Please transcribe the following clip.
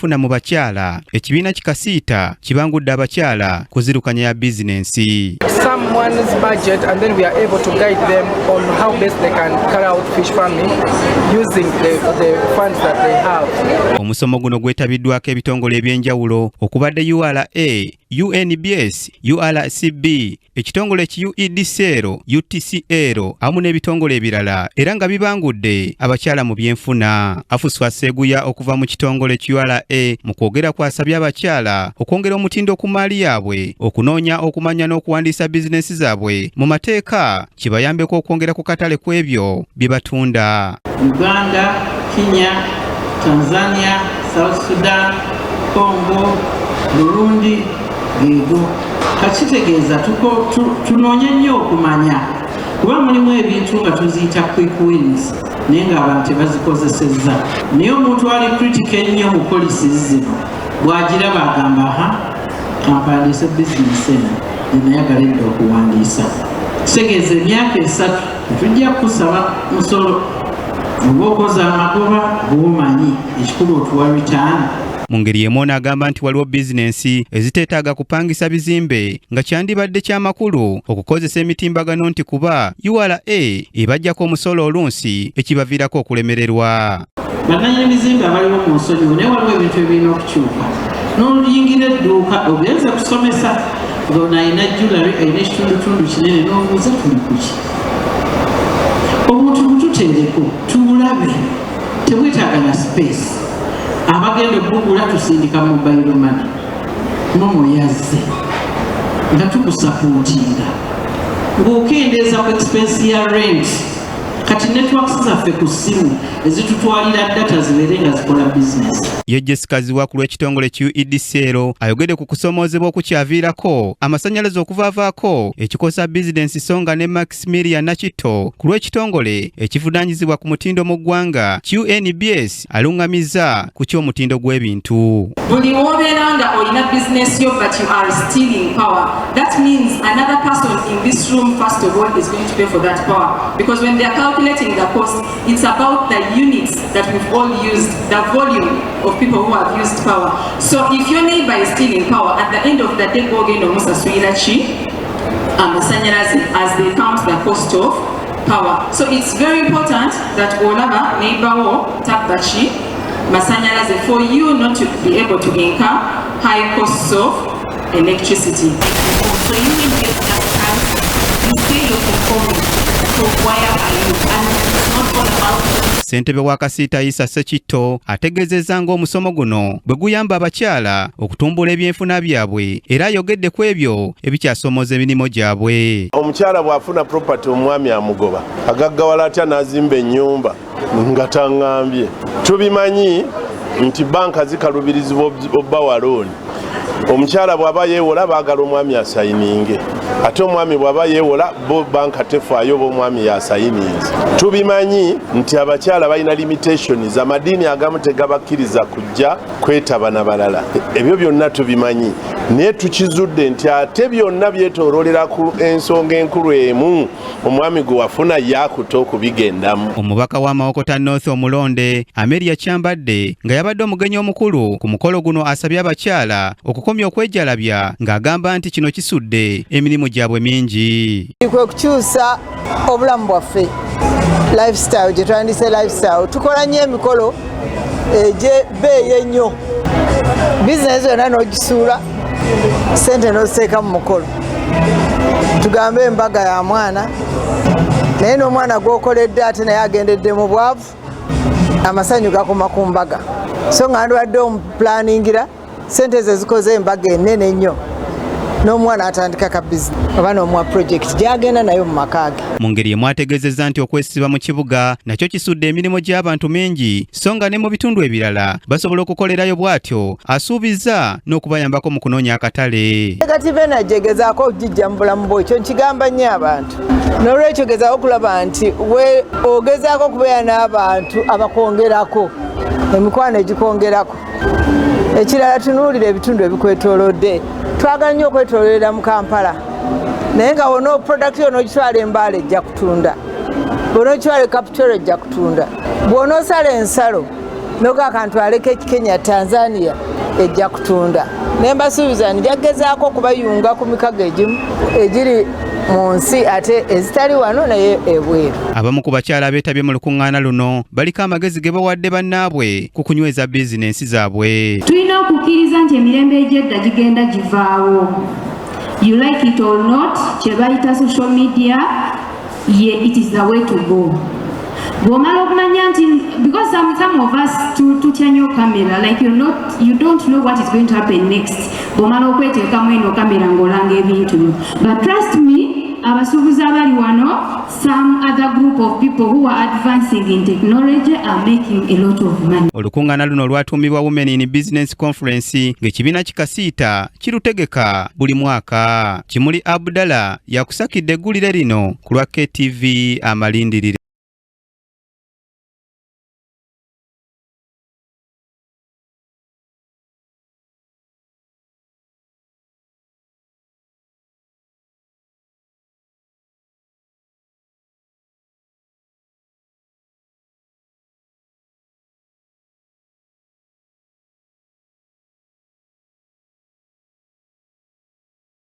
Funa mu bakyala, ekibiina kikasiita kibangudde abakyala kuzirukanya ya bizinensi. Someone's budget, and then we are able to guide them on how best they can carry out fish farming using the funds that they have. Omusomo guno gwetabiddwako ebitongole ebyenjawulo okubadde URA, UNBS, URCB, ekitongole ki UEDCL, UTCL awamu n'ebitongole ebirala, era nga bibangudde abakyala mu byenfuna. Afuswa Seeguya okuva mu kitongole ki URA mu kwogera kwasabye abakyala okwongera omutindo ku maali yaabwe, okunoonya okumanya n'okuwandiisa bizinensi zaabwe mu mateeka, kibayambeko okwongera ku katale ku ebyo bye batunda. Uganda, Kenya, Tanzania, South Sudan, Congo, Burundi geego. Kakitegeeza tunoonye nnyo okumanya, kuba mulimu ebintu nga tuziyita quick wins, naye ng'abantu tebazikozesezza. Naye omuntu ali critical ennyo mu policies zino bw'agiraba agamba, "Ha, kampandiise bizinesi eno gyenayagala edda okuwandiisa." Kitegeeza emyaka 3 tetujja kukusaba musolo, oba okoze amagoba bw'omanyi, ekikulu otuwa return. Mu ngeri y'emu ono agamba nti waliwo bizinensi eziteetaaga kupangisa bizimbe, nga kyandibadde kyamakulu okukozesa emitimbagano, nti kuba URA ebajjako omusolo olunsi, ekibaviirako okulemererwa. Bannanyini bizimbe abaliwo mu nsonyiwe, naye waliwo ebintu ebirina okukyuka. N'oluyingira edduuka ogenze kusomesa ng'ono alina jewelry, alina ekitundutundu kinene, n'obuuza, "Tuli kuki?" Obuntu bututeereko tubulabe, tebwetaaga na space. Abagenda okugula tusindika mobile money, MoMo yazze nga tukusupportinga ng'okendeeza ku expense ya rent. Kati networks zaffe ku ssimu ezitutwalira data zibeere nga zikola bizinesi. Ye Jessica Ziwa ku lw'ekitongole QEDCL ayogedde ku kusomoozebwa okukyaviirako amasannyalaze okuvaavaako ekikosa bizinensi, so nga ne Maximilian Nakitto ku lw'ekitongole ekivunaanyizibwa ku mutindo mu ggwanga QNBS aluŋŋamizza ku ky'omutindo gw'ebintu. Buli wobeera nga olina bizinesi yo but you are stealing power, that means another person in this room, first of all, is going to pay for that power, because when they are calculating the cost, it's about the units that we've all used, the volume of people who have used power. So if your neighbor is stealing power, at the end of the day gwogenda omusasulira ki amasanyalaze as they count the cost of power. So it's very important that olaba neighbor wo tabba ki masanyalaze for you not to be able to incur high costs of electricity. So you will get that chance. You say you're performing. So where are you? And it's not all about Ssentebe wa Kasiita Isa Ssekitto ategeezezza ng'omusomo guno bwe guyamba abakyala okutumbula ebyenfuna byabwe, era ayogedde ku ebyo ebikyasoomoza emirimu gyabwe. Omukyala bw'afuna property, omwami amugoba. Agaggawala atya n'azimba ennyumba nga taŋŋambye? Tubimanyi nti banka zikalubirizibwa obbawa looni. Omukyala bw'aba yeewola, baagala omwami asayininge, ate omwami bw'aba yeewola, bo banka tefaayo oba omwami yasayininze. Tubimanyi nti abakyala balina limitations, amadiini agamu tegabakkiriza kujja kwetaba na balala. Ebyo byonna tubimanyi, naye tukizudde nti ate byonna byetoololera ku ensonga enkulu emu: omwami gwe wafuna yakuta okubigendamu. Omubaka wa Mawokota North omulonde Amelia Kyambadde, nga yabadde omugenyi omukulu ku mukolo guno, asabye abakyala okukomya okwejalabya, ng'agamba nti kino kisudde emirimu gyabwe mingi. Kwe kukyusa obulamu bwaffe, lifestyle gye twandise lifestyle. Tukola nnyo emikolo egyebbeeyi ennyo, bizinesi yonna n'ogisuula, sente n'oziteeka mu mukolo. Tugambe embaga ya mwana, naye n'omwana gw'okoledde ate naye agendedde mu bwavu. Amasanyu gakoma ku mbaga, so nga ndwadde omupulaningira sente ze zikoze embaga enene ennyo, n'omwana atandika ka bizinesi oba n'omuwa project gyagenda nayo mu maka ge. Mu ngeri emu ategeezezza nti okwesiba mu kibuga nakyo kisudde emirimu gy'abantu mingi, so nga ne mu bitundu ebirala basobola okukolerayo. Bw'atyo asuubizza n'okubayambako mu kunoonya akatale. Negative energy egezaako okugijja mu bulamu bwo. Ekyo nkigamba nnyo abantu. N'olwekyo gezaako okulaba nti we ogezaako okubeera n'abantu abakwongerako, emikwano egikwongerako. Ekirala, tunuulira ebitundu ebikwetoolodde. Twagala nnyo okwetoololera mu Kampala, naye nga wona product yo n'ogitwala Embaala ejja kutunda, bw'onoogitwala e Kapchorwa ejja kutunda, bw'onoosala ensalo. Noga kantwaleko Kenya, Tanzania, ejja kutunda. Naye mbasuubiza njagezaako okubayunga ku mikago egimu egiri mu nsi ate ezitali wano naye ebweru. Abamu ku bakyala abeetabye mu lukuŋŋaana luno baliko amagezi ge bawadde bannaabwe ku kunyweza bizinensi zaabwe. Tulina okukkiriza nti emirembe egy'edda gigenda givaawo. You like it or not, kye bayita social media ye, it is the way to go. Bw'omala okumanya nti, because some of us tutya nnyo kamera, like you're not, you don't know what is going to happen next. Bw'omala okweteekamu eno kamera ng'olanga ebintu byo, but trust me, abasuubuzi abali wano, some other group of people who are advancing in technology are making a lot of money. Olukuŋŋaana luno lwatuumibwa Women in Business Conference, ng'ekibiina kikasiita kirutegeka buli mwaka. Kimuli Abdallah yakusakidde eggulire lino ku lwa KTV Amalindirire.